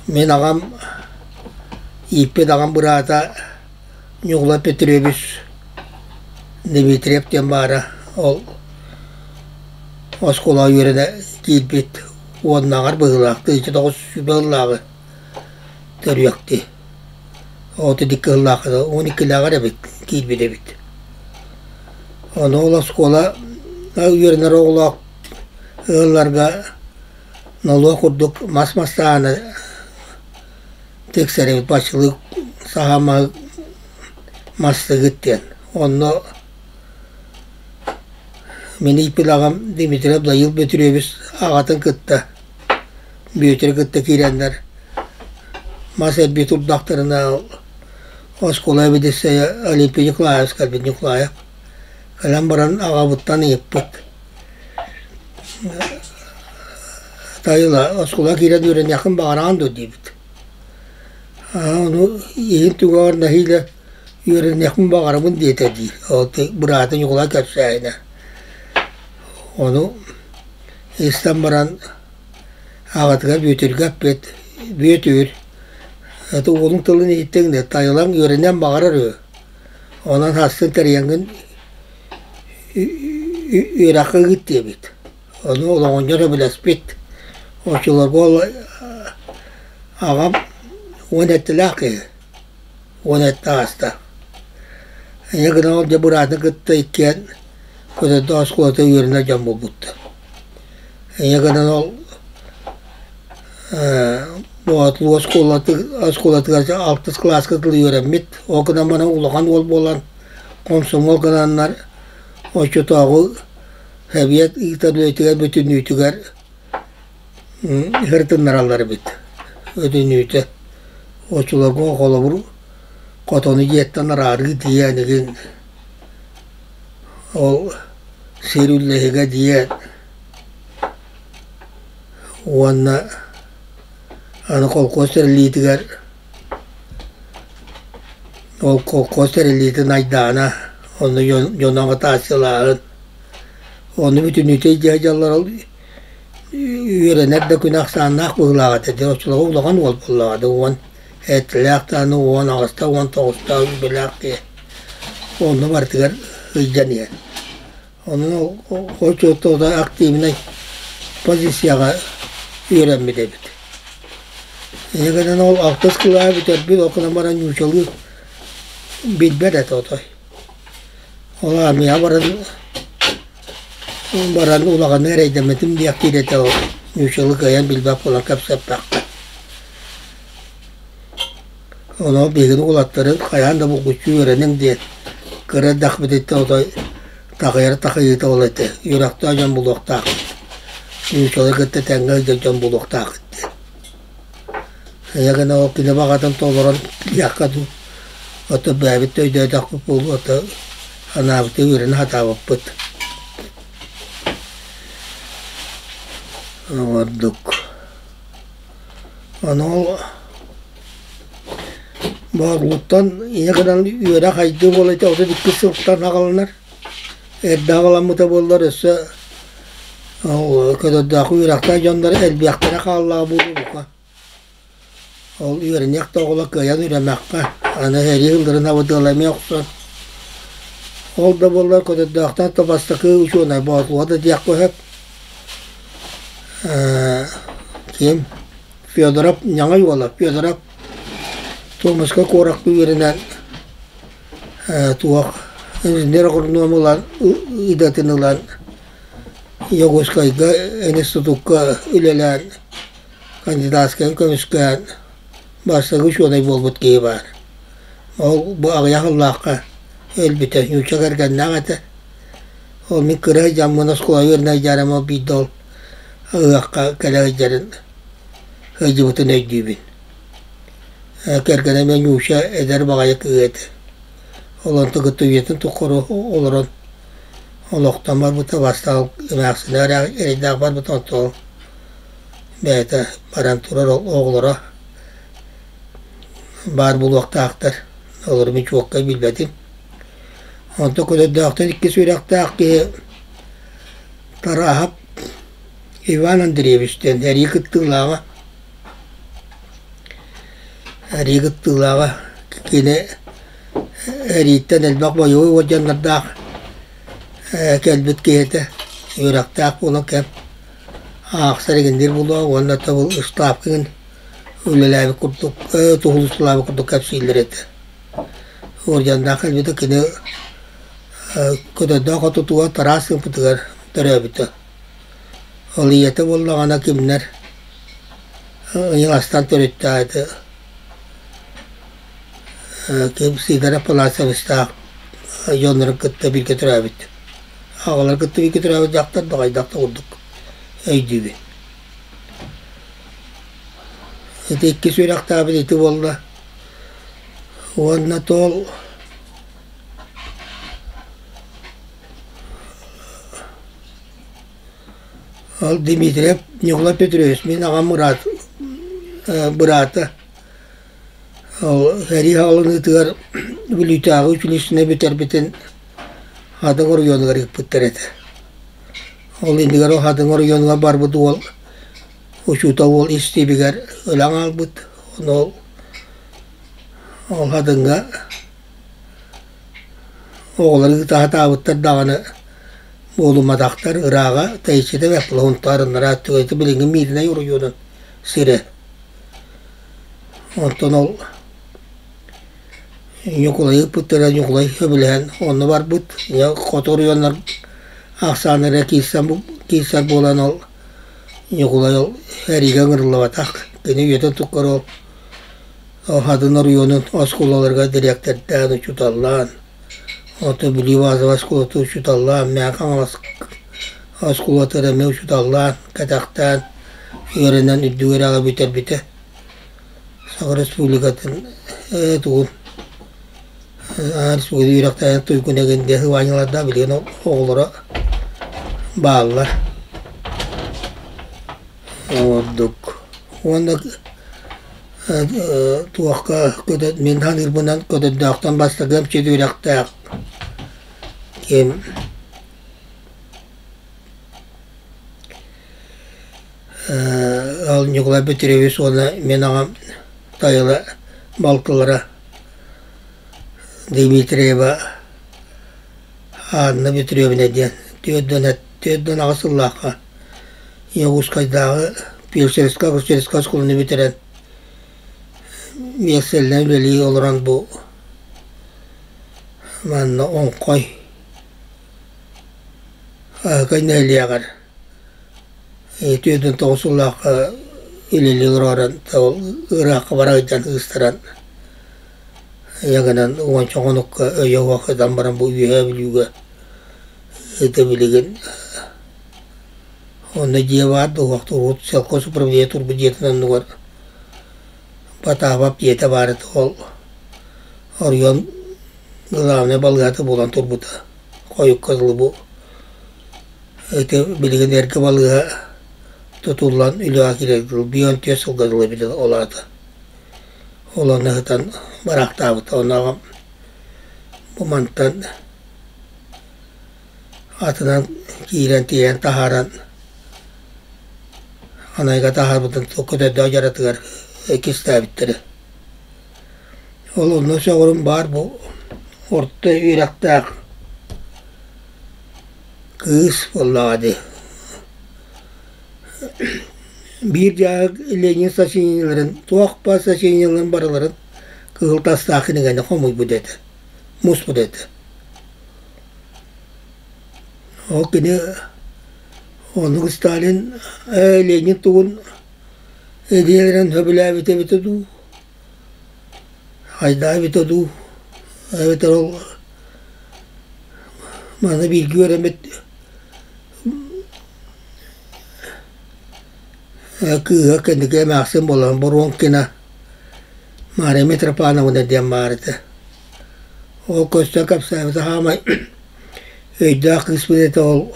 Мин аҕам ииппит аҕам быраата Ньукулай Петрович Дмитриев диэн баара, ол оскуолаҕа үөрэнэ киирбит уоннааҕар быһыылаах, 1900 сыллааҕы төрүөхтүү. 32 сыллаахха 12-лээҕэр эбит киирбит эбит. Ону ол оскуола үөрэнэр оҕолоох ыалларга нолуок курдук мас мастааны тиксэрибит бачылык саһаама мастыгыт диэн. Онно мин ииппит аҕам Дмитрий Абдаил Бөтүрүөбүс аҕатын кытта Бүөтүрү кытта киирэннэр мас эрбии турдахтарына оскуола эбидиссэйэ Олимпий Николаевич кэлбит Николаев кэлэн баран аҕабыттан ыйыппыт Тайыла оскуола киирэн үөрэниэххин баҕараҕын дуо диэбит. Ону иһин түгэҕэр нэһиилэ үөрэниэхпин баҕарабын диэтэ диир. Ол быраата Ньукулай кэпсээһинэ. Ону истэн баран аҕатыгар Бүөтүргэ эппит, Бүөтүр, это уолуҥ тылын иһиттиҥ да, Тайылаҥ үөрэниэн баҕарар үһү. Онон сарсын тэрийэҥҥин үөрэххэ ыыт диэбит. Ону ол оҕонньор сөбүлэспит. Оччолорго ол аҕам 17-лээх киһи, 17 ааста. Ийэ гынан ол дьэ быраатын кытта иккиэн Көтөрдөөх оскуолата үөрэнэр дьон буолбуттар. Ийэ гынан ол Боотулуу оскуолатыгар алтыс кылааска дылы үөрэммит. Ол гынан баран улахан уол буолан хомсомуол гынаннар оччотооҕу Сэбиэт ыытар үлэтигэр бүтүннүүтүгэр сырытыннараллар эбит. Өтүнүүтэ оччолорго холобур хотону дьиэттэн араарыы диэн игин ол сир үллэһигэ диэн уонна аны холкуос тэриллиитигэр ол холкуос тэриллиитин айдаана онно дьону аҕытааччылааһын Ону бүтүннүүтэ илдьэ сылдьаллар ол үөрэнэр да күнэ ахсааннаах быһыылаах этэ. Дьэ оччолорго улахан уол буоллаҕа да 17-лээх даҕаны, 18-та, 19-та үлэлээх киһи. Онно барытыгар сылдьан иһэр. Онон оччотооҕу активнай позицияҕа үөрэммит эбит. Инньэ гынан ол алтыс кылааһы бүтэрбит, ол гынан баран нууччалыы билбэт этэ отой. Ол аармыйаҕа баран баран улаханнык эрэйдэммитим диэхтиир этэ ол нууччалыы кыайан билбэт буолан кэпсэппэххэ. Онон биһигини уолаттарын хайаан да булгуччу үөрэниҥ диэн кыра эрдэхпититтэн отой такыйар такыйыыта ол этэ. Үөрэхтээх дьон булуохтаахпыт. Нууччалары кытта тэҥҥэ сылдьар дьон булуохтааххыт диэн. Ийэ гына ол кини баҕатын толорон тиийиэххэ дуу, ото бэйэбит да өйдөөтөхпүт буолуо, ото анаабытыы үөрэнэ сатаабыппыт. Ордук. Ону ол Боотулуттан ийэ гынан үөрэх хайдыы буола ити 32 сылтан аҕаланар. Эрдэ аҕаламмыта буоллар өссө ол көтөрдөөх үөрэхтээх дьоннор элбиэхтэрэ хааллаҕа буолуо бука. Ол үөрэниэх да оҕолор кыайан үөрэммэххэ, аны сэрии сылларын абытыала эмиэ охсон. Ол да буоллар көтөрдөөхтөн да бастакы учуонай Боотулуга да диэххэ сөп. Ким Федоров Ньаҥай уола Федоров Томска куоракка үөрэнэн туох инженер агроном ылан идэтин ылан Якутскайга институкка үлэлээн кандидатскайын көмүскээн бастакы учуонай буолбут киһи баар. Ол бу аҕыйах сыллаахха өлбүтэ, нуучча кэргэннээх этэ. Ол мин кыра сылдьаммын оскуола үөрэнэ сылдьарым ол биирдэ ол ыһыахха кэлэ сылдьарын сылдьыбытын өйдүүбүн. Кэргэнэ эмиэ Нюша эдэр баҕайы кыыһа этэ. Ол онтон кытта үйэтин тухары олорон олохтон барбыта, бастаан эмээхсинэ эрэйдээх барбыта, онтон бэйэтэ баран турар оҕолоро баар буолуохтаахтар. Олору мин чуолкай билбэтим. Онтон көтөрдөөхтөн иккис үөрэхтээх киһи Тарааһап Иван Андреевич диэн эрии кыттыылааҕа. Эрии кыттыылааҕа кини эрииттэн элбэх бойобуой уордьаннардаах кэлбит киһи этэ, үөрэхтээх буолан кэм аахсар игинниир буолуо уонна тобул ыстаапкыгын үлэлээбит курдук туһулусулаабыт курдук кэпсииллэр этэ. Уордьаннаах кэлбитэ кини Көтөрдөөх хотутугар Тараас ыыппытыгар төрөөбүтэ. Ол ийэтэ буоллаҕына кимнэр ыйыластан төрүттээх этэ. Ким Сидоров Паласовичтаах дьоннорун кытта бииргэ төрөөбүт. Аҕаларын кытта бииргэ төрөөбүт дьахтар да хайдах да курдук өйдүүбүн. Ити иккис үөрэхтээбит ити буолла. Уонна туол Ол Дмитриев Ньукулай Петрович мин аҕам быраат быраата ол сэрии хаалыныытыгар Бүлүүтээҕи училищены бүтэрбитин Хатыҥ оройуонугар ыыппыттар этэ. Ол иннигэр ол Хатыҥ оройуонугар барбыт уол учуутал уол истиибигэр өлөн хаалбыт. Ону ол ол Хатыҥҥа Оҕолор ыытаһатаабыттар даҕаны буолумматахтар, ырааҕа тэйиччитэ бэрт Һунтаарыннара ити билиҥҥи Мииринэй оройуонун сирэ. Онтон ол Ньукулайы ыыппыттара, Ньукулай сөбүлэһэн онно барбыт. Хоту оройуоннар ахсааннара киирсэр буолан ол Ньукулай ол эриигэ ыҥырыллыбатах. Кини үйэтин тухары ол Хатын оройуонун оскуолаларыгар дириэктэрдээн, учууталлаан, онтон Бүлүү базовай оскуолатын учууталлаан, Мэҥэ Хаҥалас оскуолатыгар эмиэ учууталлаан, кэтэхтээн, үөрэнэн үрдүк үөрэҕи бүтэрбитэ. Саха Республикатын тугун республика үөрэхтээһин туйгун эгин диэн сыбаанньалардаах билигин оҕолоро бааллар. Ордук. Уонна туохха мин саныырбынан көтөрдөөхтөн бастакы эмчит үөрэхтээх ким ол Ньукулай Петрович уонна мин аҕам Тайыла балтылара Дмитриева Анна Петровна диэн 48 сыллаахха Якутскайдааҕы фельдшерскай-акушерскай оскуоланы бүтэрэн биэссэллэн үлэлии олорон бу манна Оҥхой Аһыкай нэһилиэгэр 49 сыллаахха үлэлии олорон ол ыраахха бара сылдьан ыыстаран ийэ гынан уонча хонукка өйө уох ытан баран бу Үөһээ Бүлүүгэ ити билигин Онно дьиэ баар дуоһуох урут сельхоз управление турбут дьиэтин оннугар Потапов дьиэтэ баар этэ ол оройуон главнай балыыһата буолан турбута. Хойукка дылы бу ити билигин эргэ балыыһа тутуллан үлэҕэ киирэр дылы 54 сылга дылы эбит ол аата. Ол онно сытан бараахтаабыта. Онно аҕам бу мантан Атынан киирэн тиэйэн таһааран Анайга таһаарбытын көтөрдөөх дьаратыгар кистээбиттэрэ. Ол онно сөҕөрүм баар бу орто үөрэхтээх кыыс буоллаҕа дии. Биир дьааһык Ленин сочинениеларын туох баар сочинениеларын барыларын кыһыл тастаах кинигэни хомуйбут этэ, муспут этэ. Ол кини оннук Сталин Ленин тугун идиэйэлэрин сөбүлээбитэ эбитэ дуу, хайдах эбитэ дуу, эбэтэр ол маны бииргэ үөрэммит кыыһа кэнники эмээхсин буолан Боруоҥкина Мария Митрофановна диэн баар этэ. Ол көстөн кэпсээбитэ саамай өйдөөх кыыспыт этэ ол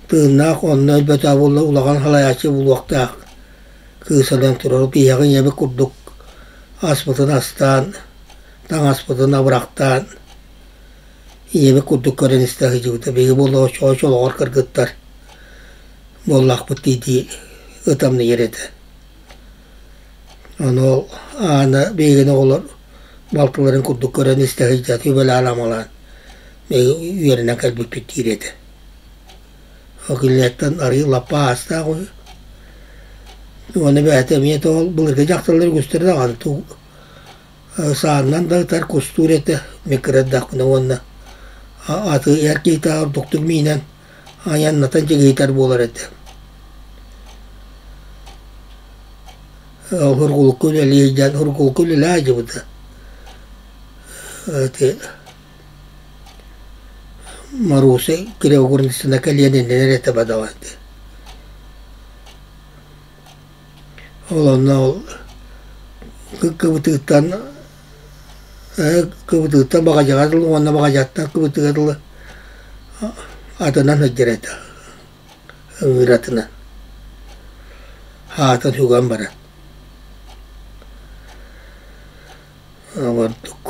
тыыннаах онно өлбөтө буолла улахан салайааччы булуохтаах кыыс өлөн турар киһиэхэ ийэбит курдук аспытын астаан таҥаспытын абырахтаан ийэбит курдук көрөн истэ сылдьыбыта биһиги буолла оччоҕо олоҕор кыргыттар буоллахпыт дии дии ытамныйар этэ. Ону ол Аана биһигини оҕолор балтыларын курдук көрөн истэ сылдьан сүбэлээн-амалаан биһиги үөрэнэн кэлбиппит диир этэ. Ол кинилэртэн арыый лаппа аастаах үһү. Уонна бэйэтэ эмиэ ол былыргы дьахталлар үгүстэрэ даҕаны саанынан да ытар кустуур этэ мин кыра эрдэхпинэ уонна аты эр киһитэ ордуктук миинэн айаннатан дьигиһитэр буолар этэ. Ургулукка үлэлии сылдьан ургулукка үлэлээ сылдьыбыта. Ити Маруся Кривогорницына кэлиэн иннинэ этэ бадаҕа Ол онно ол кыбытыыттан кыбытыыттан баҕадьаҕа дылы уонна баҕадьаттан кыбытыыга дылы атынан сылдьар этэ ыҥыыр атынан аатын сүгэн баран Ордук.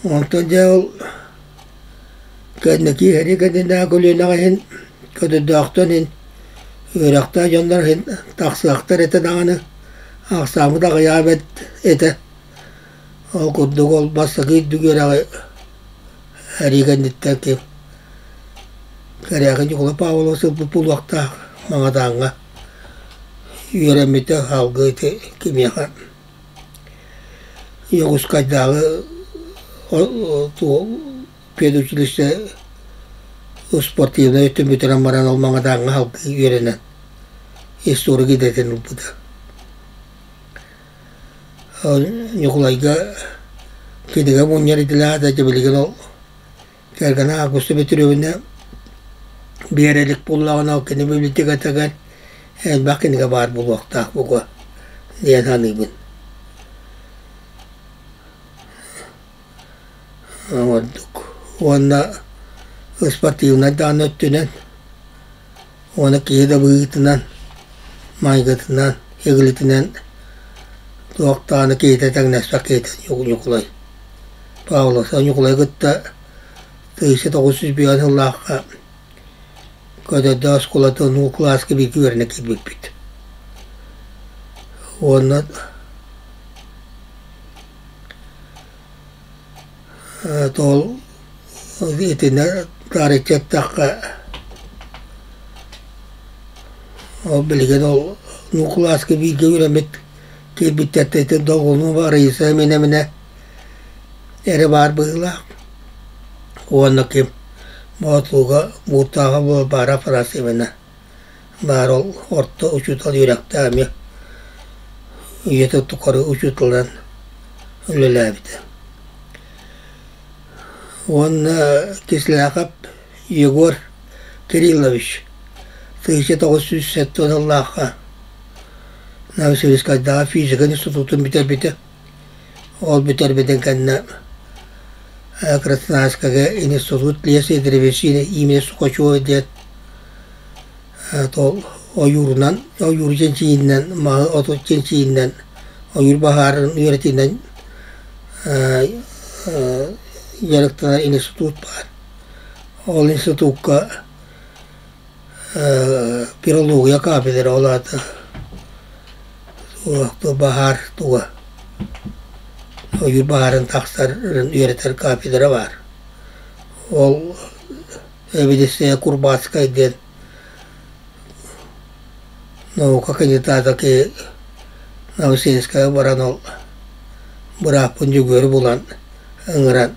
Онтон дьэ ол кэнники сэрии кэннинээҕи көлүөнэҕэ иһин көтөрдөөхтөн иһин үөрэхтээх дьоннор иһин тахсыахтар этэ даҕаны ахсааммыт аҕыйаабат этэ. Ол курдук ол бастакы үрдүк үөрэҕи сэрии кэнниттэн ким Кэрээкин Ньукулай Павлович ылбыт буолуохтаах Маҥатааҥҥа үөрэммитэ салгыы ити кимиэхэ Дьокуускайдааҕы педучилище спортивнай өттүн бүтэрэн баран ол Маҥатааҥҥа салгыы үөрэнэн историк идэтин ылбыта. Ньукулайга кинигэ мунньар идэлээх этэ, билигин ол Кэргэнэ Августа Петровна биэрэ илик буоллаҕына, ол кини библиотекатыгар элбэх кинигэ баар буолуохтаах бука диэн саныыбын. Ордук. Уонна спортивнай даҕаны өттүнэн уонна киһи да быһыытынан, майгытынан, игилитинэн туох даҕаны киһитэ тэҥнэспэт киһитэ Ньукулай Павлов Ньукулайы кытта 1905 сыллаахха Көтөрдөөх оскуолатын уу кылааска бииргэ үөрэнэ киирбиппит. Уонна Ол итиннэ таарыччы эттэххэ, ол билигин ол ну кылааска бииргэ үөрэммит киирбиттэртэн долгунуу Раиса эминэ-эминэ эрэ баар быһыылаах. Уонна ким Боотулуга Бууртааҕа баара Афанасий Ивановна баар ол орто учуутал үөрэхтээх эмиэ үйэтин тухары учууталынан үлэлээбитэ. Уонна Кисляков Егор Кириллович 1970 сыллаахха Новосибирскайдааҕы физика институтун бүтэрбитэ. Ол бүтэрбитин кэннэ Красноярскайга институт леса и древесины имени Сухачева диэн ол ойуурунан ойуур чинчийиинэн маһы оту чинчийиинэн ойуур баһаарын үөрэтиинэн дьарыктанар институт баар. Ол институкка пирология кафедра ол аата баһаар туга ойуур баһаарын тахсарын үөрэтэр кафедра баар. Ол эбидиссэйэ Курбатскай диэн наука кандидата киһи Новосибирскайга баран ол бырааппын Дьөгүөрү булан ыҥыран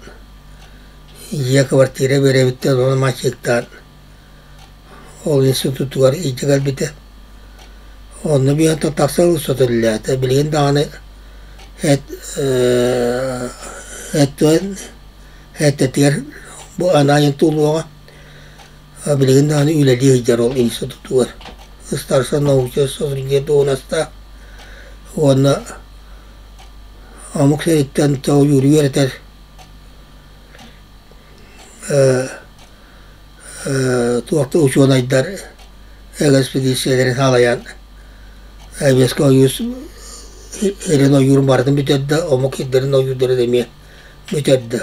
дьиэ квартира биэрэбиттэн ону мачыыктаан ол институтугар илдьэ кэлбитэ. Онно биһиэхэ тахсан ылса үлэлээтэ. Билигин даҕаны эт эттэн эттэтигэр бу анаан тулуоҕа билигин даҕаны үлэлии сылдьар ол институтугар. Старшай научнай сотрудник дуоһунастаах уонна омук сириттэн ойуур үөрэтэр туох да учуонайдар экспедицияларын салайан Эбиэскэ ойуус сирин ойуурун барытын бүтэрдэ, омук сирдэрин ойуурдарын эмиэ бүтэрдэ.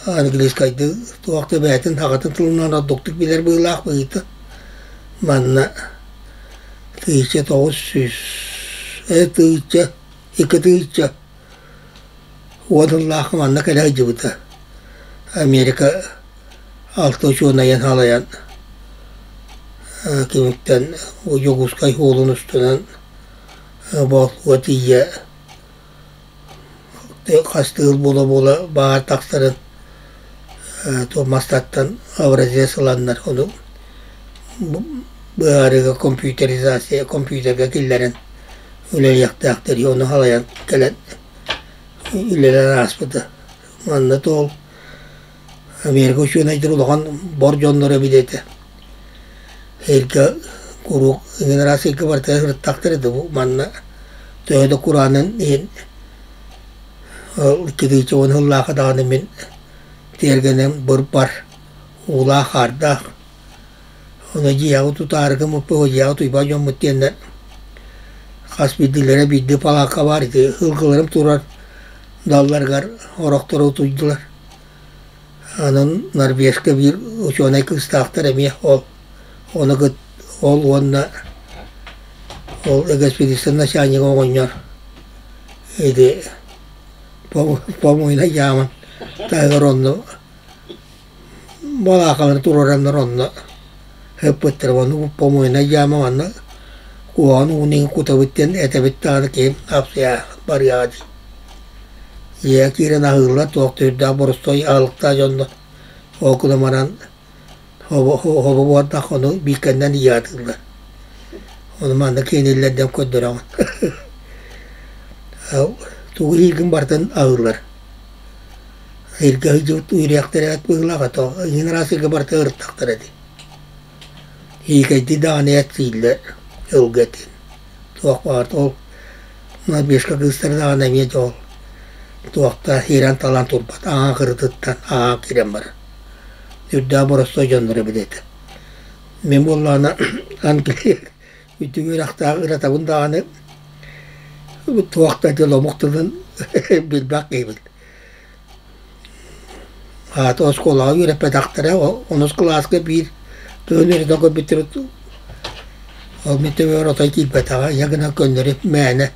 Английскайдыы туох да бэйэтин сахатын тылынан ордуктук билэр быһыылаах быһыыта. Манна 1900 тыһыынча 2 тыһыынча уон сыллаахха манна кэлэ сылдьыбыта. Америка алта учуонайын салайан кимиттэн Дьокуускай суолун устунан Боотулуга тиийэ хастыыл буола-буола баҕар тахсарын мастартан образец ыланнар ону быһаарыыга компьютеризация компьютерга киллэрэн үлэлиэхтээхтэр ону салайан кэлэн үлэлээн ааспыта. Манна туол Америка учуонайдара улахан бор дьонноро эбит этэ. Эргэ куруук ыраас сиргэ барытыгар сырыттахтар этэ бу манна төһө да кураанын иһин 2010 сыллаахха даҕаны мин тиэргэним быр-бар уулаах-хаардаах ону дьиэҕэ тутаары гыммыппыт дьиэҕэ утуйбат дьоммут диэннэр хас биирдиилэрэ биирдии палаакка баар ити ылгыларым турар далларыгар орохтору утуйдулар. Онон Норвежка биир учуонай кыыстаахтар эмиэ ол ону кыт ол уонна ол экспедиция начальнига оҕонньор ити помойна дьаамын таһыгар онно балаакалары туруораннар онно ыппыттар ону помойна дьаама манна куһаҕан ууну кутабыт диэн этэбит даҕаны киһим апсыйа барыаҕа дии. Дьиэҕэ киирэн аһыыллар туох да үрдээх боростуой аһылыктаах дьоннор ол гынан баран хобо буордах ону бииккэннэн ыйаатыыллар. Ону манна киэниллэр диэн көрдөрөҕүн. Тугу ииргин барытын аһыыллар. Ыйга сылдьыбыт үөрүйэхтэрэ быһыылаах ото иҥин араас ыйга барыта ырыттахтара дии. Иикэйдии даҕаны эт сииллэр ылга этин. Туох баар ол норвежка кыыстара даҕаны эмиэ дьол туохта иирэн-талан турбат аҥаа кырытыттан аҥаа киирэн барар. Үрдээх боростуой дьонноро эбит этэ. Мин буоллаҕына Англия үрдүк үөрэхтээх ыратабын даҕаны туох да дьыл омук тылын билбэт киһибин. Аата оскуолаҕа үөрэппэтэхтэрэ, онус кылааска биир тыын үөрэтэн көрбүттэрэ ол мин төбөбөр отой киирбэтэҕэ, ийэ гынан көннөрү мээнэ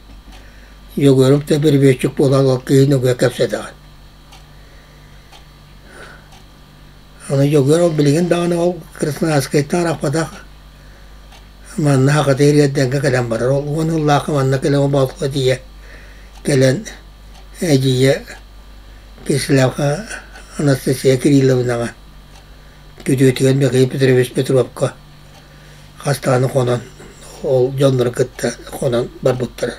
Егорум да переводчик буолан ол киһи нөҥүө кэпсэтэҕин. Аны Егор ол билигин даҕаны ол Красноярскайтан арахпатах манна Хакатыыр Эрдэҥҥэ кэлэн барар. Ол 10 сыллаахха манна кэлэн Боотулга тиийэ кэлэн эдьиийэ Кислявка Анастасия Кирилловнаҕа күтүөтүгэр Михаил Петрович Петровка хас даҕаны хонон ол дьоннору кытта хонон барбыттара.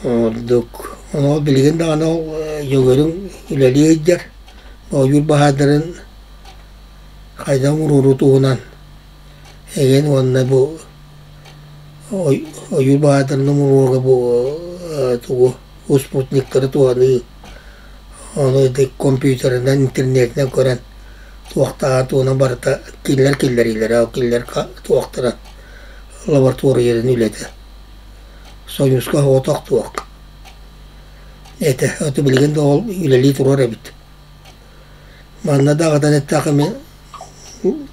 Ордук ону билигин даҕаны ол Дьөгүөрүм үлэлии сылдьар ойуур баһаардарын хайдах урууру туһунан эҥин уонна бу ойуур баһаардарын умуруорга бу тугу спутниктары туһаныы ону ити компьютерынан интернетинэн көрөн туохтааҕа тугунан барыта кинилэр киллэриилэрэ ол кинилэр туохтара лабораторияларын үлэтэ Союзка соҕотох туох этэ ото билигин да ол үлэлии турар эбит. Манна даҕатан эттэххэ мин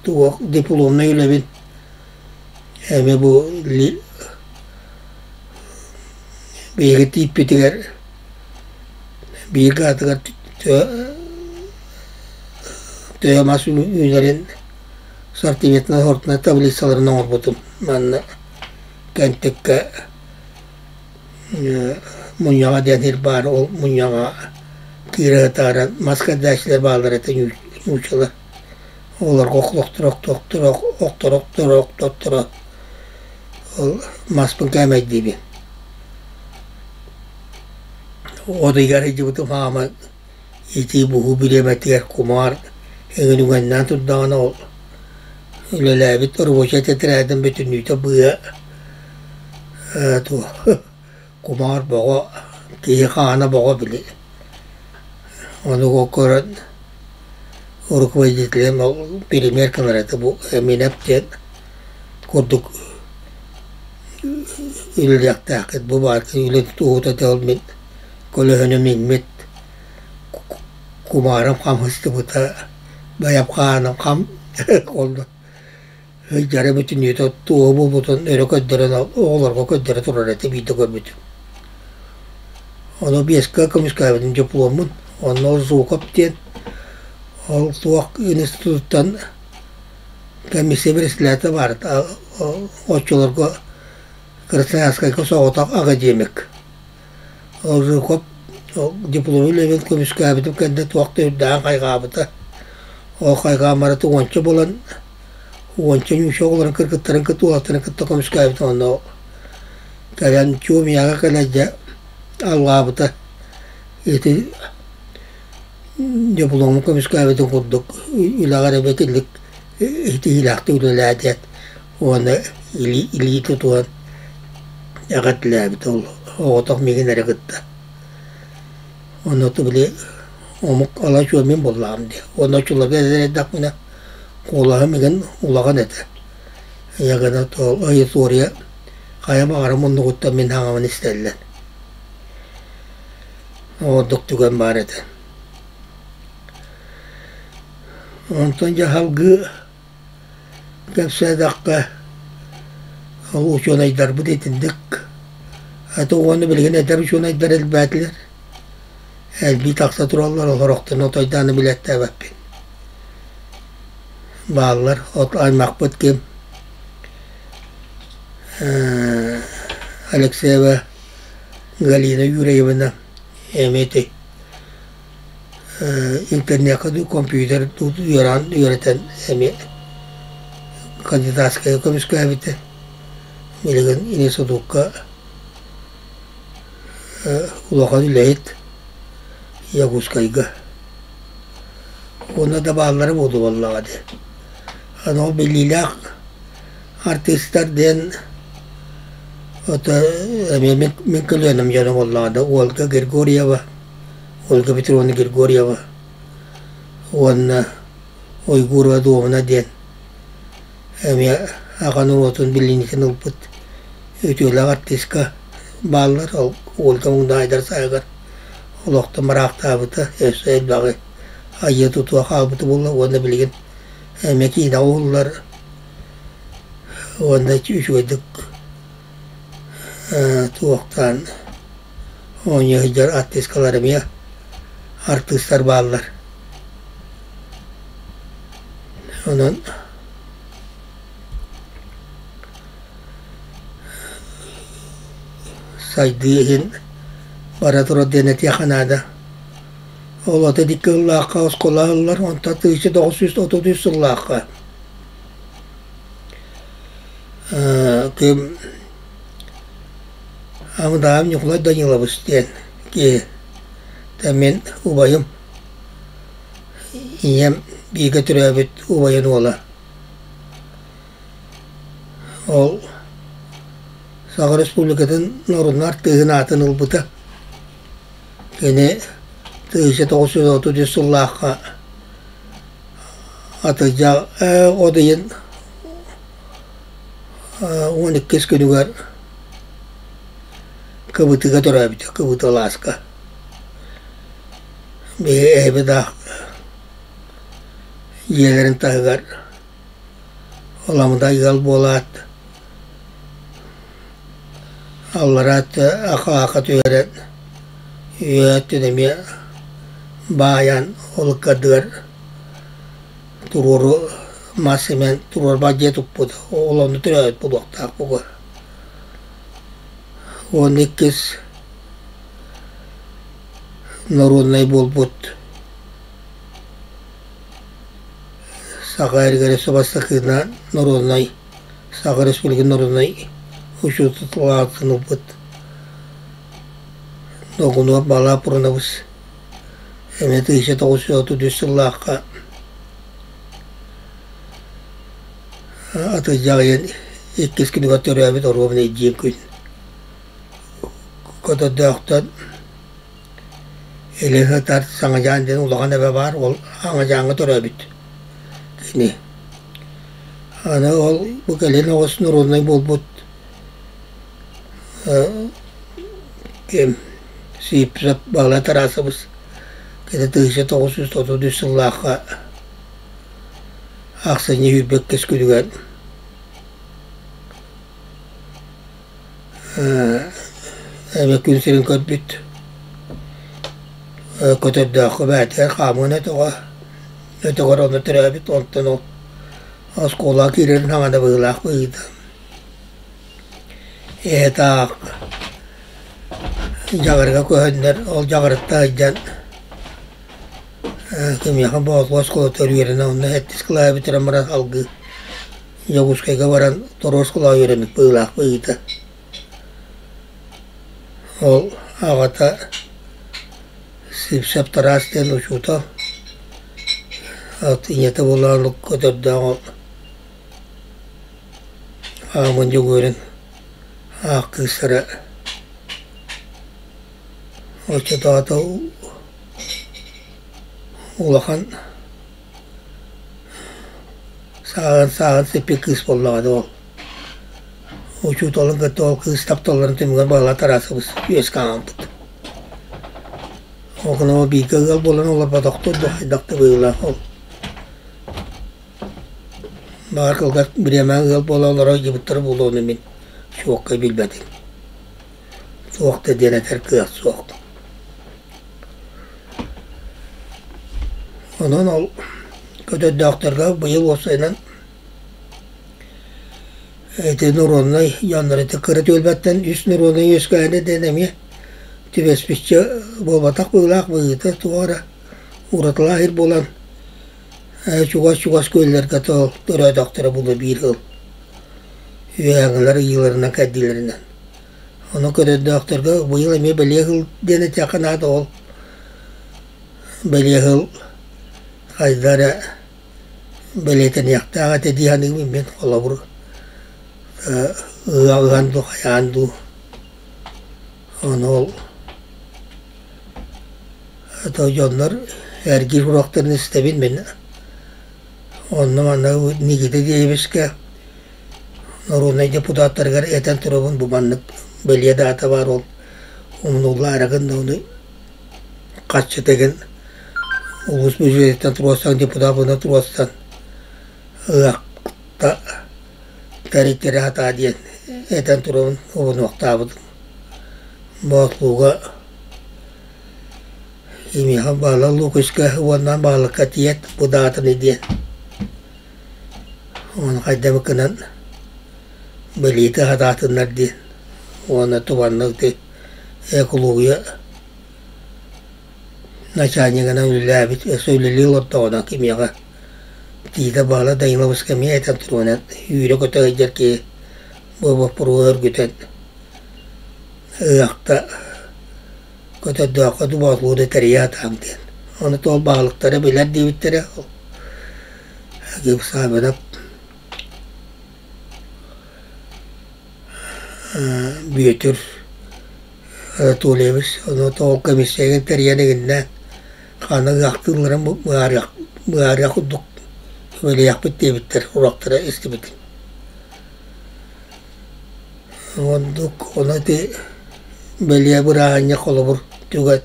туох дипломнай үлэбин эмиэ бу биһиги тииппитигэр бииргэ аатыгар төһө мас үүнэрин сортиментнай сортунай таблицаларын оҥорбутум. Манна Кэнтиккэ мунньаҕа диэн сир баар, ол мунньаҕа киирэ сытааран мас кэрдээччилэр бааллар этэ нууччалар. Олорго охторо охторо охторо охторо охторо ол маспын кээмэйдиибин. От ыйыгар сылдьыбытым хаама итии буһуу бириэмэтигэр кумаар эҥин үгэннээн турдаҕына ол үлэлээбит рабочай тэтэрээтин бүтүннүүтэ быа туох кумаар боҕо киһи хаана боҕо били ону көрөн руководителем ол премьер кылар этэ бу Эминэп диэн курдук үлэлиэхтээххит бу баар үлэ туһута ол мин көлөһүнүм иҥмит кумаарым хам сыстыбыта байам хааным хам ол Сылдьара бүтүннүүтэ туоһу буолбутун өрө көрдөрөн оҕолорго көрдөрө турар этэ биирдэ көрбүтүм. Ону биэскэ көмүскээбитим дипломмун. Онно ол Жуков диэн ол туох институттан комиссия председателэ баар оччолорго Красноярскайга соҕотох академик. Ол Жуков диплому үлэбин көмүскээбитим кэннэ туох да үрдээҕин хайҕаабыта. Ол хайҕааммарыта уонча буолан уонча ньууча оҕолорун кыргыттарын кытта уолаттарын кытта көмүскээбитим онно кэлэн чуумуйаҕа кэлэн дьэ алҕаабыта ити диплому көмүскээбитин курдук үлэҕэр эбэтиллик итиилээхтик үлэлээ диэн уонна илии илии тутуһан эҕэрдэлээбит ол оҕотох миигин эрэ кытта онно били омук ала чуо мин буоллаҕым дии уонна оччолорго эдэр эрдэхпинэ куолаһым игин улахан этэ ийэ гына ол аудитория хайа баҕарар муннугуттан мин хаҥабын истэллэр ордук түгэн баар этэ онтон дьэ салгыы кэпсээтэххэ ол учуонайдарбыт итинник аты уонна билигин эдэр учуонайдар элбээтилэр элбии тахса тураллар олорохтон отойдааны билэттээбэппин бааллар от аймахпыт ким Алексеева Галина Юрьевна эмиэ ити интернекка дуу компьютер дуу үөрэн үөрэтэн эмиэ кандидатскайы көмүскээбитэ билигин институкка улахан үлэһит Якутскайга уонна да бааллара буолуо буоллаҕа дии аны ол биллиилээх артыыстар диэн ото эмиэ мин мин көлүөнэм дьоно буоллаҕа да Ольга Григорьева Ольга Петровна Григорьева уонна Уйгурова Дуомуна диэн эмиэ аҕа норуотун билиниитин ылбыт үтүөлээх артыыска бааллар. Ол Ольга Муҥнаайдар сааһыгар олохтон бараахтаабыта, өссө элбэҕи айыа-тутуо хаалбыта буолла уонна билигин эмиэ киинэҕэ уһуллар уонна үчүгэйдик туохтаан оонньуу сылдьар артыыскалар эмиэ артыыстар бааллар. Онон сайдыы иһин бара турар диэн этиэххэ наада. Ол аты икки сыллаахха оскуола аһыллар, онтон 1933 сыллаахха ким Амыдаам Ньукулай Данилович диэн киһи мин убайым ийэм бииргэ төрөөбүт убайын уола. Ол Саха Республикатын норуотун артыыһын аатын ылбыта. Кини 1933 сыллаахха атырдьах от ыйын 12 күнүгэр Кыбытыга төрөөбүтэ, Кыбыты алааска. Биһи эһэбит аах дьиэлэрин таһыгар Аламадай ыал буолаат, аллараа өттө аха-аха түһэрэн, үөһээ өттүн эмиэ баайан ол ыккардыгар туруору мас эмэн туруорбат дьиэ туппут, ол онно төрөөбүт буолуохтаах бугу. Уонна иккис норуодунай буолбут Саха эргэрэ бастакына норуодунай Саха Республикатын норуодунай учууталаатын ылбыт Ногунуоп Балаа Пурунабыс эмиэ 1933 сыллаахха Атырдьах ыйын иккис күнүгэр төрөөбүт оруобуна диэн күн Көтөрдөөхтөн Илин сытар Саҥадьаан диэн улахан эбэ баар, ол Аҥадьааҥҥа төрөөбүт кини. Аны ол бу кэлин оҕус норуодунай буолбут ким Сипсов Баһылай Тарасович кини 1933 сыллаахха ахсынньы сүүрбэ иккис күнүгэр Эмиэ күн сирин көрбүт Көтөрдөөххө бэйэтигэр хаамыан өтөҕө, өтөҕөр онно төрөөбүт, онтон ол оскуолаҕа киирэрин саҥана быһыылаах быһыыта. Эһэтэ аах дьаҕарга көһөннөр, ол дьаҕарытта сылдьан кимиэхэ Боотулуу оскуолатыгар үөрэнэ, онно сэттис кылааһы бүтэрэн баран салгыы Дьокуускайга баран второй оскуолаҕа үөрэммит быһыылаах быһыыта. Ол аҕата Сивцев Тарас диэн учуутал, ийэтэ буолан көтөрдөөх ол Аамын Дьөгүөрүн аах кыыстара оччотооҕута улахан Сааһын сааһын сиппит кыыс буоллаҕа дуу ол. Учууталын кытта ол кыыс тапталларын түмүгэр Баһылай Тарасович үөскэ хаалбыт. Ол гынан ол бииргэ ыал буолан олорботохтор дуу, хайдах да быһыылаах ол. Баҕар кылгас бириэмэҕэ ыал буола олоро сылдьыбыттара буолуону мин чуолкай билбэтим. Туох да диэн этэр кыах суох. Онон ол көтөрдөөхтөргө быйыл уопсайынан ити норуодунай дьоннор ити кыра түөлбэттэн үс норуодунай үөскээһинэ диэн эмиэ түбэспиччэ буолбатах быһыылаах быһыыта туох эрэ уратылаах сир буолан чугас-чугас күөллэргэ төрөөтөхтөрө буолуо биир ыал үөһээҥҥилэр ыйыыларынан кэрдиилэринэн. Ону көрөрдөөхтөргө быйыл эмиэ бэлиэ сыл диэн этиэххэ наада ол бэлиэ сыл хайда эрэ бэлиэтэниэхтээх этэ дии саныыбын мин холобур ыһыах ыһан дуу хайаан дуу ону ол то дьоннор эргиир уруоктарын истэбин мин онно-манна Никита Деевичкэ норуодунай депутаттарыгар этэн турабын бу маннык бэлиэ даата баар ол умнуллаарыгын да ону харчыта игин улуус бюджетиттэн туруорсан депутат туруорсан ыһыахта тэриттэри сатаа диэн этэн турабын уһунуохтаабытым Боотулууга кимиэхэ Баала Лукичка уонна Баалыкка тиийэт бу даатаны диэн Ону хайдах гынан бэлиэтии сатаатыннар диэн уонна тубаннык ити экология начальнигынан үлэлээбит өссө үлэлии олордоҕуна кимиэхэ Тиитэ Баала Даниловичка эмиэ этэн туруонан үүрэ-көтө сылдьар киһи бу боппуруоһу өргүтэн ыһыахта көтөрдөөххө дубоотулууну тэрийэ сатааҥ диэн. Ону туох баһылыктара билэр диэбиттэрэ Саабынап Бүөтүр Анатольевич ону тоҕо комиссияҕа тэрийэн игиннэ ханна ыһыахтыылларын быһаарыах быһаарыах курдук үлэлиэхпит диэбиттэр уруоктара истибитим. Оннук ону ити бэлиэ бырааһынньык холобур түгэн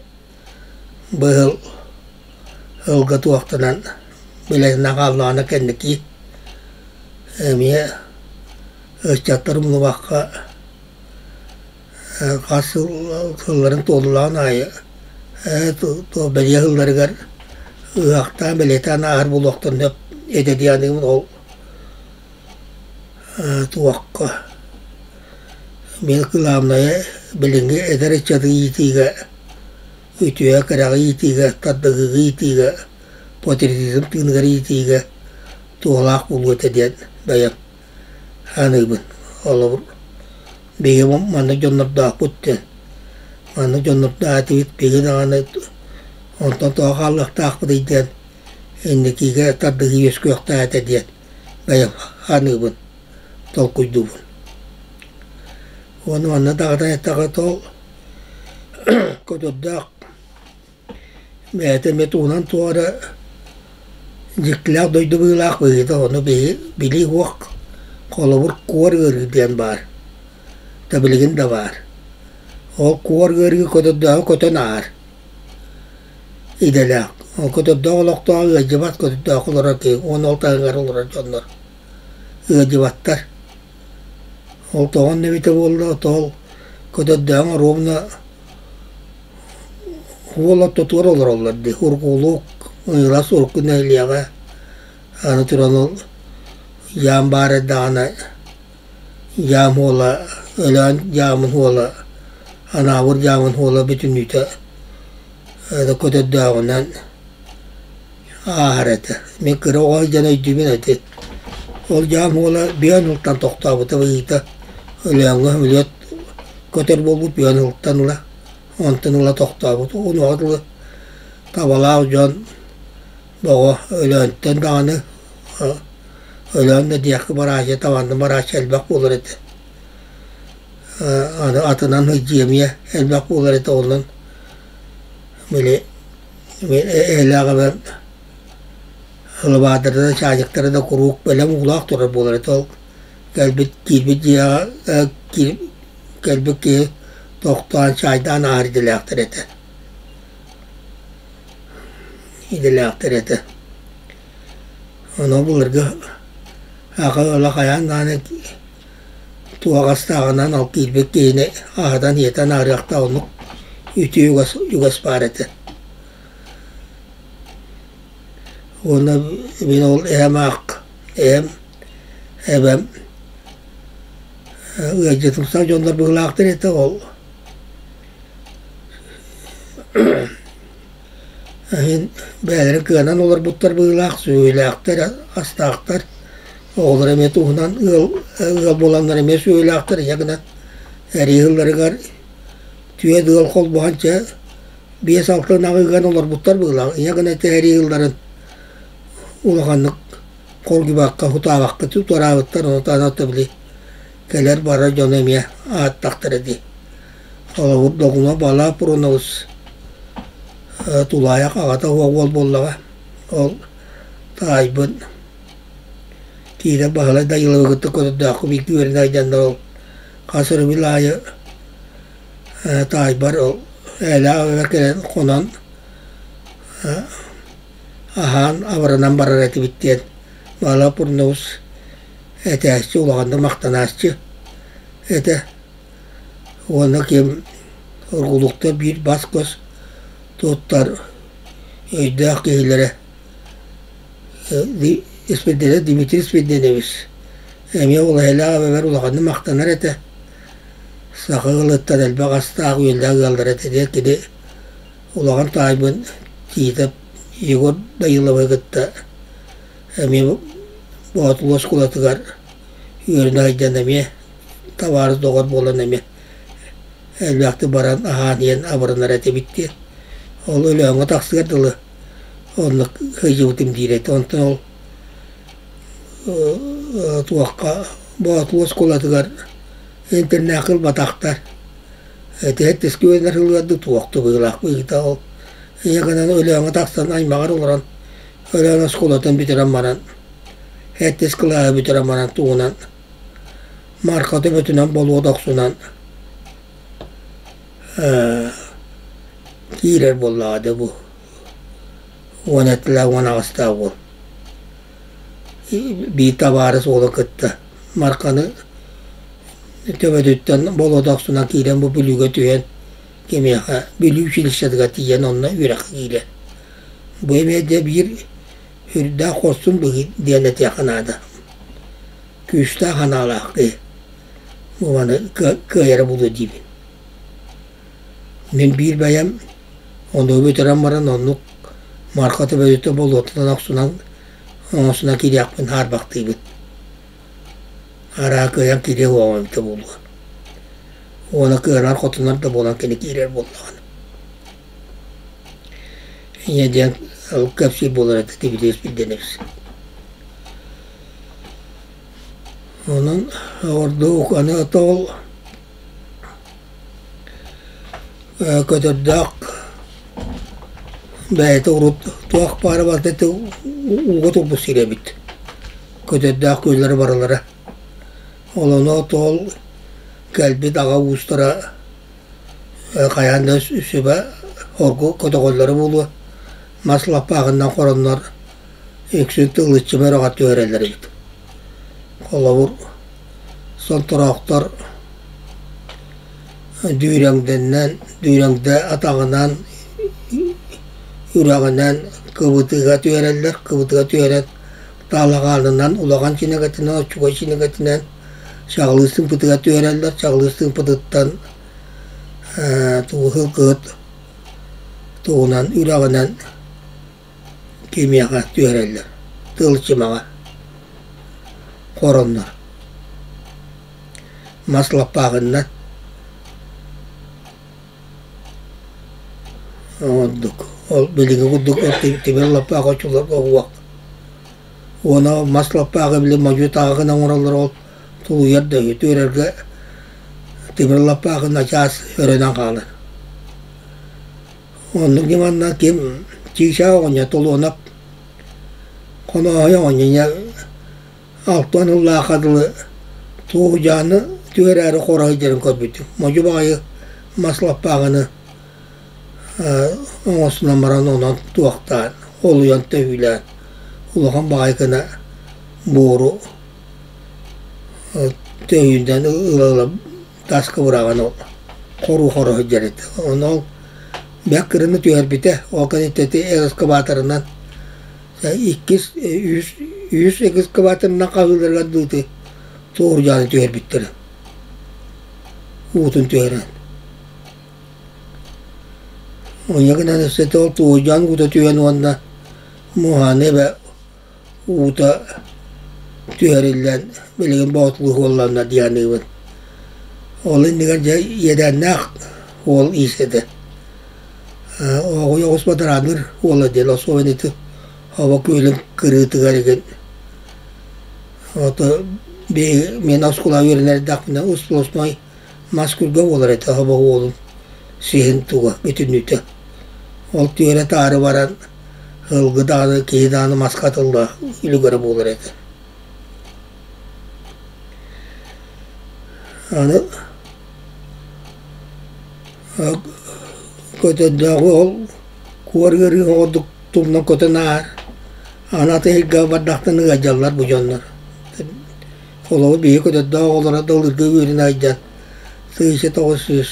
быһыл ылга туохтанан билэринэн хааллаҕына кэнники эмиэ ыччаттар умнубакка хас сыл сылларын туоллаҕын аайы бэлиэ сылларыгар ыһыахтаан бэлиэтээн ааһар буолуохтарын сөп этэ дии саныыбын ол туохха мин кылаабынайа билиҥҥи эдэр ыччаты иитиигэ үтүө кэрэҕэ иитиигэ, тардыһыыга иитиигэ, патриотизм тыыныгар иитиигэ туһалаах буолуо этэ диэн бэйэм саныыбын. Холобур, биһиги маннык дьоннордоохпут диэн, маннык дьоннордоох этибит, биһиги даҕаны онтон тоҕо хаалыахтаахпытый диэн инникигэ тардыһыы үөскүөхтээх этэ диэн бэйэм саныыбын, толкуйдуубун. Уонна манна даҕатан эттэххэ, ол Көтөрдөөх бэйэтэ эмиэ тугунан туох эрэ дьиктилээх дойду быһыылаах быһыыта ону биһи билии суох холобур куор ыарыы диэн баар да билигин да баар ол куор ыарыы көтөрдөөҕү көтөн ааһар идэлээх ол көтөрдөөх олохтоох ыалдьыбат көтөрдөөх олорор киһи уонна ол таһыгар олорор дьоннор ыалдьыбаттар ол тоҕо онно эбитэ буолла ол. Көтөрдөөҕүҥ оруобуна уол ортотугар олороллор дии, уруккулуук ыҥырас урукку нэһилиэгэ аны туран ол дьаам баар эрдэҕинэ дьаам уола Өлөөн дьаамын уола Анаабыр дьаамын уола бүтүннүүтэ көтөрдөөҕүнэн ааһар этэ. Мин кыра оҕо сылдьан өйдүүбүн ити. Ол дьаам уола бүөн ылтан тохтообута быһыыта Өлөөҥҥө сөмөлүөт көтөр буолбут бүөн ылтан ыла онтон ыла тохтообут. Онуоха дылы табалаах дьон Боҕо Өлөөнтөн даҕаны Өлөөн да диэххэ барааччы табанна барааччы элбэх буолар этэ. Аны атынан сылдьыы эмиэ элбэх буолар этэ онон били эһэлээх эбэм ылыбаадара да чаанньыктара да куруук бэлэм уулаах турар буолар этэ ол кэлбит киирбит дьиэҕэ кэлбит киһи тохтоон чаайдаан ааһар идэлээхтэр этэ идэлээхтэр этэ. Ону былыргы аҕа ыала хайаан даҕаны туох астааҕынан ол киирбит киһини аһатан-сиэтэн аарыахтаах оннук үтүө үгэс, үгэс баар этэ. Уонна мин ол эһэм аах эһэм эбэм ыалдьытымсах дьоннор быһыылаахтар этэ ол Иһин бэйэлэрин кыанан олорбуттар быһыылаах, сүөһүлээхтэр, астаахтар. Оҕолор эмиэ туһунан ыал ыал буоланнар эмиэ сүөһүлээхтэр. Ийэ гынан эрии сылларыгар түөрт ыал холбоһон чэ 5-6 ынаҕы ыган олорбуттар быһыылаах. Ийэ гына ити эрии сылларын улаханнык хоргуйбакка, сутаабакка туораабыттар. Ону таһынан били кэлэр-барар дьону эмиэ ааттахтара дии. Холобур, Догума Балаа Пурунович тулаайах аҕата уол буоллаҕа. Ол таайбын киирэн Баһылай Дайыловы кытта көрдөөххө бииргэ үөрэнэ сылдьаннар ол хас өрөбүл аайы таайбар ол ээлээх эбэбэр кэлэн хонон аһаан абыранан барар этибит диэн Баһылай Пурунович этээччи, улаханнык махтанааччы этэ. Уонна ким оргулуктар биир бас-көс туттар өйдөөх киһилэрэ Дмитрий Спиридонович эмиэ ол эһэлээх эбэбэр улаханнык махтанар этэ. Саха ыалыттан элбэх астаах-үөллээх ыаллар этэ диэн кини улахан таайбын Тиитэп Егор Даниловы кытта эмиэ Боотулуу оскуолатыгар үөрэнэ сылдьан эмиэ табаарыс доҕор буолан эмиэ элбэхтик баран аһаан иһэн абыранар этибит диэн. Ол Өлөөҥҥө тахсыар дылы оннук сылдьыбытым диир этэ. Онтон ол туохха Боотулуу оскуолатыгар интернакка ылбатахтар. Ити сэттискэ үөрэнэр сылыгар дуу туох да быһыылаах быһыыта ол. Ийэ гынан Өлөөҥҥө тахсан аймаҕар олорон Өлөөн оскуолатын бүтэрэн баран сэттис кылааһы бүтэрэн баран тугунан Марха төбөтүнэн болуот охсунан киирэр буоллаҕа дии бу 17-лээх 18-таах уол. Биир табаарыс уолу кытта Марханы төбөтүттэн болуот охсунан киирэн бу Бүлүүгэ түһэн кимиэхэ Бүлүү училищетыгар тиийэн онно үөрэххэ киирэр. Бу эмиэ дьэ биир сүрдээх хорсун быһыы диэн этиэххэ наада. Күүстээх санаалаах киһи бу маны кыайара буолуо диибин. Мин биир бэйэм ону бүтэрэн баран оннук Марха төбөтүттэн болуотунан охсунан оҥостунан киириэхпин хаарбахтыыбын. Араа кыайан киириэ суоҕум эбитэ буолуо. Уонна кыанар-хотунар да буолан кини киирэр буоллаҕына. Ийэ диэн кэпсиир буолар этэ Дмитрий Спиридонович. Онон ордук аны ол көтөрдөөх бэйэтэ урут туох баара барыта ити ууга турбут сир эбит. Көтөрдөөх күөллэрэ барылара. Ол ону ол кэлбит аҕа уустара хайаан да сүбэ оргу көтөҕөллөрө буолуо. Мас лаппааҕынан хороннор үксүн тыллыччы бөрөҕө түһэрэллэр эбит. Холобур, сонтороохтор Дүүрэҥдэннэн, Дүүрэҥдэ атаҕынан, үрэҕинэн кыбытыга түһэрэллэр, кыбытыга түһэрэн таалаҕаанынан улахан чинэгэтинэн, оччугуй чинэгэтинэн чаҕылыы сыымпытыгар түһэрэллэр, чаҕылыы сыымпытыттан тугу сылгыһыт тугунан үрэҕинэн кимиэхэ түһэрэллэр, тыл чымаҕа хороннор мас лаппааҕыннан ордук ол билиҥҥи курдук тимир лаппаах оччолорго уох уонна мас лаппааҕы били модьу тааҕы гына оҥороллор ол тулуйар да үһү түөрэргэ тимир лаппааҕы начаас өрөнөн хаалар Оннук ньыманна ким чыычаах оҕонньор Толуонап Хонооһой оҕонньор алтан ыллаахха дылы туоһудьааны түһэрээри хоро сылдьарын көрбүтүм. Модьу баҕайы мас лаппааҕыны оҥостунан баран онон туохтаан, олуйан төһүүлээн улахан баҕайы гына буору төһүүнэн ыла-ыла таска быраҕан ол хоруу-хоро сылдьар этэ. Ону ол бэрт кыраны түһэрбитэ. Ол кэнниттэн ити экскаваторынан иккис, үһүс, үһүс экскаваторынан хаһыыларыгар дылы туордьааны түһэрбиттэрэ. Уутун түһэрэн. Онньа гынан өссө ол туордьаан уута түһэн уонна муоһааны эбэ уута түһэриллэн билигин боотулуу уолланна дии саныыбын. Ол иннигэр дьэ иэдээннээх уол иис этэ. Оҕуй оҕус бадараанныыр уола диэн особенно ити Обо күөлүн кырыытыгар игин ото мин оскуолаҕа үөрэнэр эрдэхпинэ сплошной мас күргэ буолар этэ Обо уолун сиһин туга бүтүннүүтэ. Ол түөрэ-таары баран Ылгы даҕаны, киһи даҕаны маска атыллаах үлүгэрэ буолар этэ. Аны көтөрдөөҕү ол куор ыарыы оҕордук тумнан көтөн ааһар. Аны атыыһыкка бардахтан ыалдьаллар бу дьоннор. Холобур, биһиги көтөрдөөх оҕолоро да ылырга үөрэнэ сылдьан 1900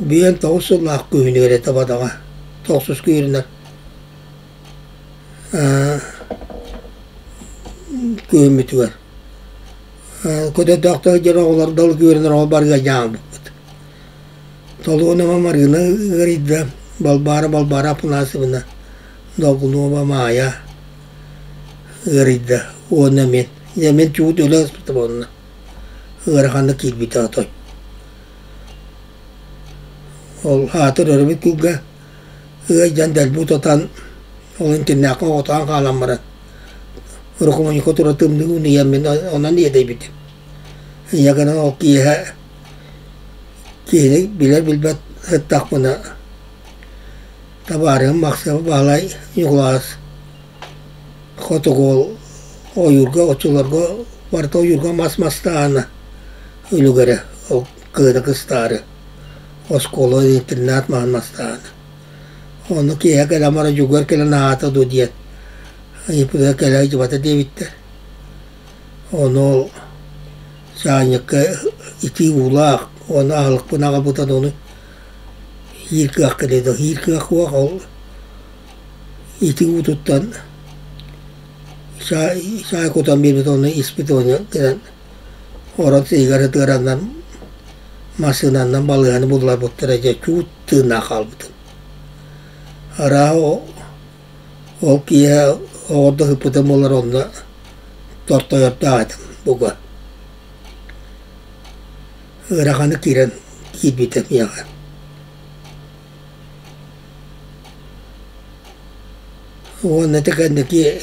Бүөн тоҕус сыллаах күһүнүгэр этэ бадаҕа, тохсуска үөрэнэр күһүммүтүгэр көтөрдөөхтөр дьон оҕолор далык үөрэнэр оҕо барыга дьааммыппыт. Толуонова Марыына ыарыйда, Балбаара Балбаара Апанасьевна, Долгунова Маайа ыарыйда уонна мин. Дьэ мин чуут өлө сыспытым онно. Ыараханнык киирбитэ отой. Ол аатыр өрөбүл кыылга ыалдьан дэлби утатан, ол интиннээххэ оҕотоон хаалан баран, рукомойникка тура тымныы ууну иһэн мин онон иэдэйбитим. Ийэ гынан ол киэһэ киһини билэр-билбэт сыттахпына табаарыһым Махсыма Баһылай Ньукулаас хотугу ойуурга оччолорго барыта ойуурга мас мастаана үлүгэрэ ол кыыһы кыстаары оскуола интернат маһын мастаана ону киэһэ кэлэн баран дьугуор кэлэн аһаата дуо диэн ыйыппытыгар кэлэ сылдьыбата диэбиттэр ону ол чаанньыкка итии уулаах уонна аһылыкпын аҕалбытын ону иир кыах кэлиэ дуо иир кыах суох ол ити уутуттан чаай кутан биэрбит уонна испит уонна кэлэн орон сиһигэр ытыараннан массыынаннан балыыһаны булларбыттара дьэ чуут тыыннаах хаалбытым. Арааһа ол киэһэ оҕордо сыппытым буоллар онно тортойордоох этим бука. Ыараханнык киирэн киирбитэ миэхэ. Уонна ити кэнники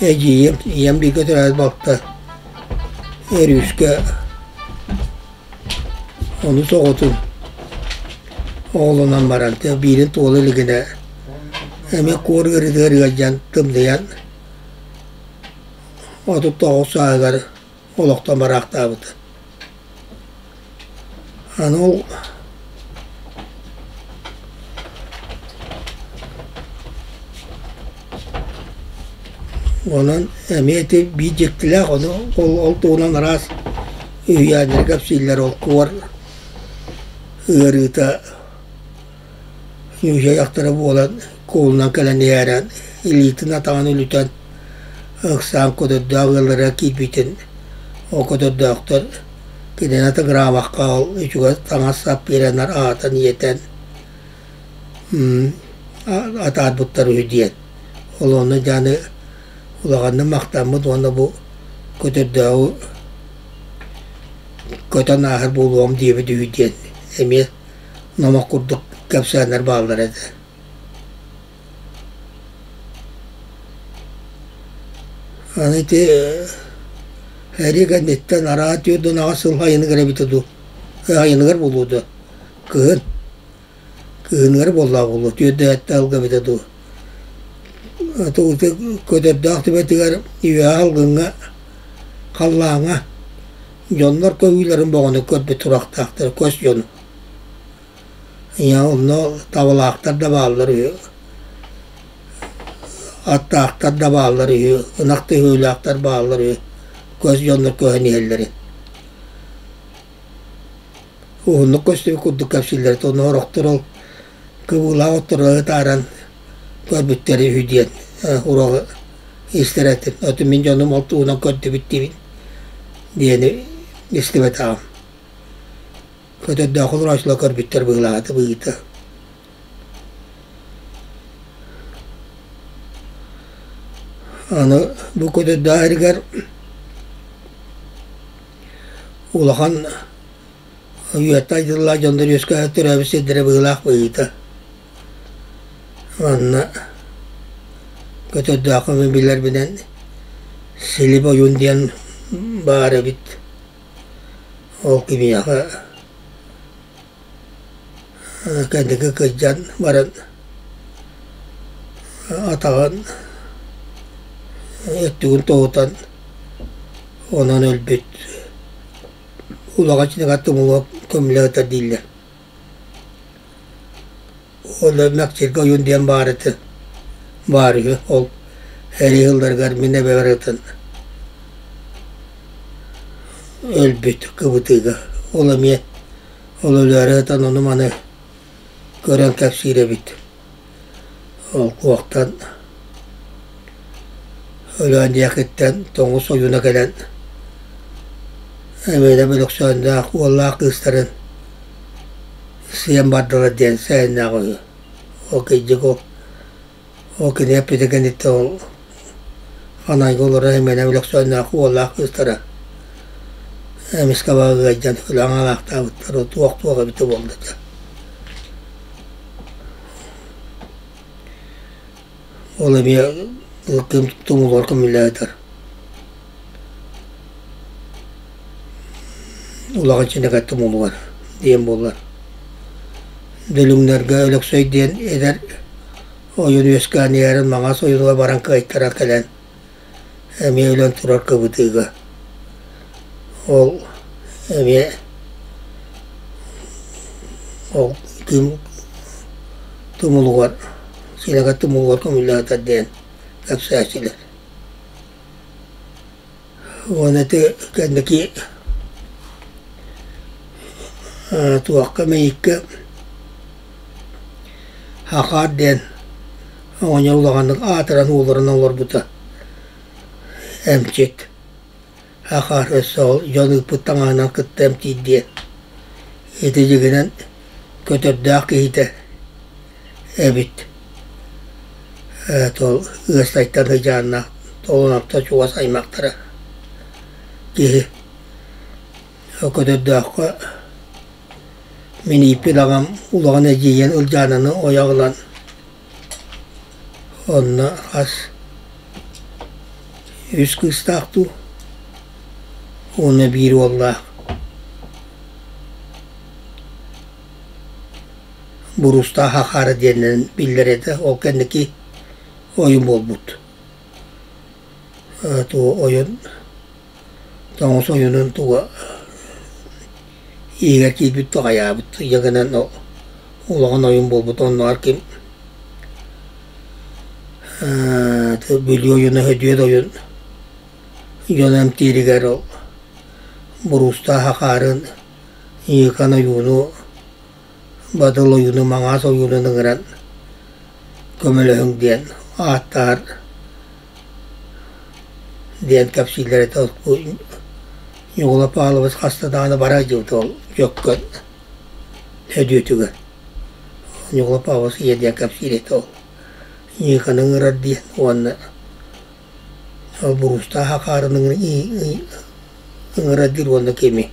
эдьиийим, ийэм бииргэ төрөөбүт балта Өрүүскэ ону соҕотун оҕолонон баран биирин туола илигинэ эмиэ куор ыарыытыгар ыалдьан тымныйан 39 сааһыгар олохтон бараахтаабыта. Аны ол онон эмиэ ити биир дьиктилээх ону ол, ол туһунан араас Үһүйээннэри кэпсииллэр ол куор ыарыыта ньүдьэйэхтэрэ буолан куулунан кэлэн иһээрэн илиитин атаҕын үлүтэн ыксаан көтөрдөөх ыаллара киирбитин ол көтөрдөөхтөр кинини атыҥыраабакка ол үчүгэй таҥас-сап биэрэннэр аһатан иэтэн атаарбыттар үһү диэн. Ол онно дьэ аны улаханнык махтаммыт уонна бу көтөрдөөҕү көтөн ааһар буолуом диэбит үһү диэн эмиэ номох курдук кэпсээннэр бааллар этэ. Аны ити эрий кэнниттэн араа 48 сыл айыныгар эбитэ дуу, айыныгар буолуо дуо, кыһын кыһыныгар буоллаҕа буолуо, түөрт алга эбитэ дуу. Көтөрдөөх түбэтигэр үөһэ алгыҥҥа халлааҥҥа дьоннор көһүүлэрин боҕону көрбүт сурахтаахтар, көс дьону. Ийэ онно табалаахтар да бааллар үһү, аттаахтар да бааллар үһү, ынах төһүүлээхтэр бааллар үһү, көс дьоннор көһөн иһэллэрин. Уһуннук көстүбүт курдук кэпсииллэр, онно сорохтор ол кыбыылаах оттору ытааран көрбүттэр үһү диэн уроҕу истэр этим. Оту мин дьонум ол туһунан көрдүбүт диибин диэни истибэтэҕим. Көтөрдөөх олорооччулар көрбүттэр быһыылаах быһыыта. Аны бу көтөрдөөх иһигэр улахан үөттэ айдыллаах дьоннор үөскээбит төрөөбүт сирдэрэ быһыылаах быһыыта. Манна Көтөрдөөххө мин билэрбинэн Силип ойуун диэн баар эбит. Ол кимиэхэ кэнники кырдьан баран атаҕын өттүгүн тоһутан онон өлбүт. Улахан чинэҕэ тумулуга көмүлэ сытар дииллэр. Ол Мэкчиргэ ойуун диэн баар этэ, баар үһү. Ол сэрии сылларыгар мин эбэбэр ытан өлбүт кыбытыыга. Ол эмиэ ол өлөөрү сытан ону-маны көрөн кэпсиир эбит. Ол куохтан Өлөөн диэкиттэн тоҥус ойууна кэлэн Эмиэнэ Өлөксөөннөөх уоллаах кыыстарын сиэн бардылар диэн сэһэннээх үһү. Ол кырдьык ол ол кини эппитэ кэнниттэн ол Ханайга олорор Эмиэнэ Өлөксөөннөөх уоллаах кыыстара эмискэ ыалдьан өлөн аалаахтаабыттар туох-туох эбитэ буолла дьэ. Ол эмиэ тумулугар көмүллээтэр. Улахан чинэкэ тумулугар диэн буоллар. Дүлүҥнэргэ Өлөксөй диэн эдэр ойун үөскээн иһэрин маҥаас ойунугар баран кыайтара кэлэн эмиэ өлөн турар кыбытыыга. Ол эмиэ ол ким тумулугар силэгэ тумулугар көмүллээтэр диэн кэпсээччилэр. Уонна ити кэнники туохха Мэйиккэ Хахаар диэн оҕонньор улаханнык аатыран уулларан олорбута. Эмчит Хахаар өссө ол дьон ыыппыт таҥаһынан кытта эмтиир диэн. Ити дьигинэн көтөрдөөх киһитэ эбит. Ол ыастайтан сыдьааннаах Толоновтар чугас аймахтара киһи. Көтөрдөөххө Мин ииппит аҕам улахан эдьиийин Ылдьаананы ойох ылан онно хас үс кыыстаах дуу уонна биир уоллаах Буруустаах Хахаара диэнинэн биллэр этэ. Ол кэнники ойун буолбут. Тугу ойун тоҥус ойуунун туга иһигэр киирбит туһайаабыт ийэ гынан улахан ойуун буолбут оннооҕор ким Бүлүү ойууна Һөдүөт ойуун дьону эмтииригэр ол Буруустаах акаарын Ньыыкан ойууну, Бадыл ойууну, Маҥаас ойуунун ыҥыран көмөлөһүҥ диэн ааттаһар диэн кэпсииллэр этэ. Ньукула Павлович хаста даҕаны бара сылдьыбыта ол Дьөккөн Сөдүөтүгэр. Ньукула Павлович ийэ диэн кэпсиир этэ ол. Ньыыканы ыҥырар диэн уонна ол буруустаах акаарын ыҥырар диир уонна кими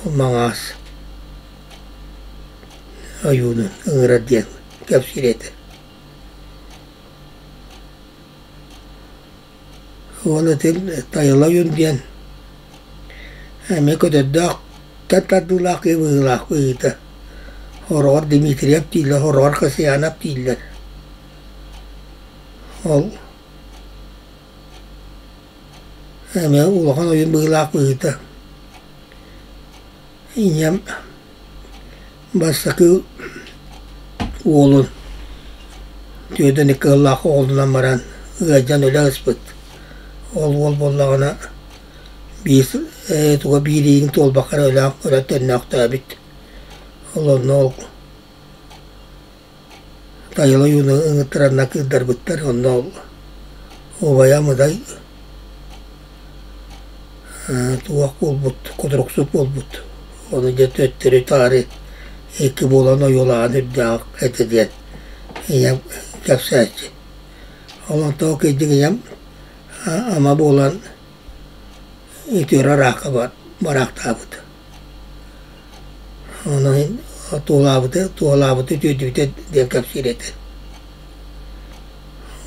Маҥаас ойууну ыҥырар диэн кэпсиир этэ. Уонна ити Тайыла ойуун диэн эмиэ көтөрдөөх тардыылаах киһи быһыылаах быһыыта. Хороҕор Дмитриев дииллэр, хороҕор Касьянов дииллэр. Ол эмиэ улахан ойуун быһыылаах быһыыта. Ийэм бастакы уолун түөртэн икки сыллаах оҕолонон баран ыалдьан өлө сыспыт. Ол уол буоллаҕына биир туга биир ыйын туолбакка эрэ өлөөх өлө төннөөхтөөбүт. Ол онно ол Тайыла ойууну ыҥыттаранна кыырдарбыттар, онно ол убайа Мыдай туох буолбут, кутуруксут буолбут. Ону дьэ төттөрү-таары икки буолан ойуулаан үрдээх этэ диэн ийэм кэпсээччи. Ол онтон кырдьык ийэм ама буолан үтүөрэ ыраахха бараахтаабыт. Онон туолаабыты, туолаабыты үтүөрдүбүтэ диэн кэпсиир этэ.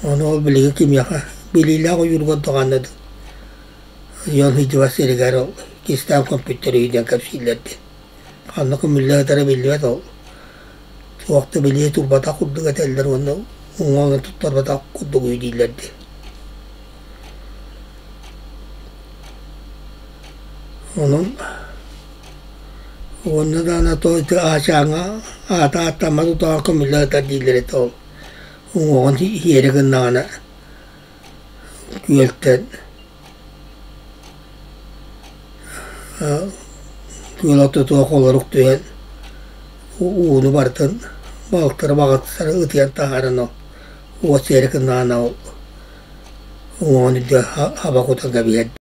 Ону ол билигин кимиэхэ билиилээх ойуурга даҕаны дьон сылдьыбат сиригэр ол кистээн көмпүттэр үһү диэн кэпсииллэр дии. Ханна көмүллэ сытара биллибэт ол. Туох да билии турбатах курдук этэллэр уонна уҥуоҕун туттарбатах курдук үһү дииллэр дии. Онон уонна даҕаны то ити Аачааҥҥа аата ааттаммат утаҕа көмүллэ сытар дииллэр этэ ол уҥуоҕун иһиэри гыннаҕына күөлтэн күөл ортотугар холорук түһэн ууну барытын балыктары баҕастары ытыйан таһааран ол уот сиэри гыннаҕына ол уҥуоҕун илдьэ хаба кутан кэбиһэр.